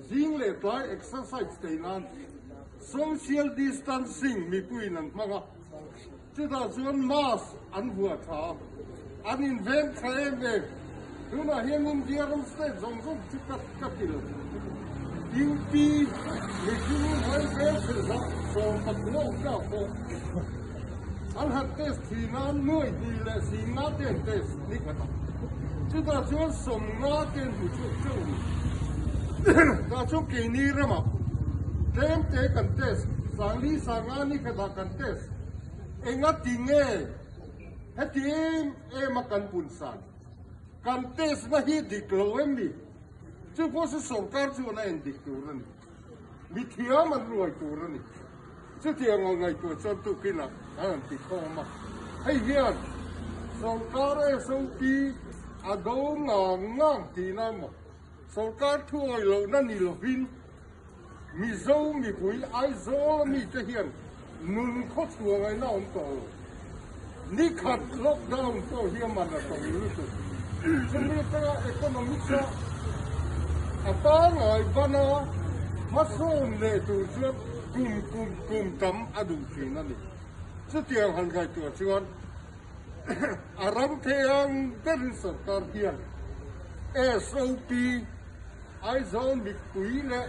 Zing leh tlai exercise thei nan social distancing mipuiin an hmang a, chutah chuan mask an vuah tha a, an inveng tha em em. Tunah hian India ram state zawng zawng chu ka ka ti lo. UP mihring hmai hmelchhe zah 13 awm ta pawh an han test thin a, nuai hnih leh 50 te an test ni khat a. Chutah chuan 50 te an hmu chhuak teuh a ni. Tah chuan keini ramah tlem te kan test, 40 50 ni khatah kan test. Enga ti nge heti em em a kan pun san? Kan test na hi dik lo em ni? Chu pawh chu sorkar chuan a en dik tur a ni. Mi thiam an ruai tur a ni. Chutiang ang ngaihtuah chuan tukinah an han ti khawm a. Hei hian sorkar SOP a do ngang ngang tihna emaw, sorkar thuawi lohna ni lovin Mizo mipui Aizawl mite hian nun khawchhuah ngaihna awm tawh lo. Ni khat lockdown pawh hi a man a tawng lutuk. Chumi atanga economics a a pangngai bana hmasawn leh tur chuan kum kum kum tam a duh thin a ni. Chutiang han ngaihtuah chuan a ram thei ang berin sorkar hian SOP Aizawl mipui leh.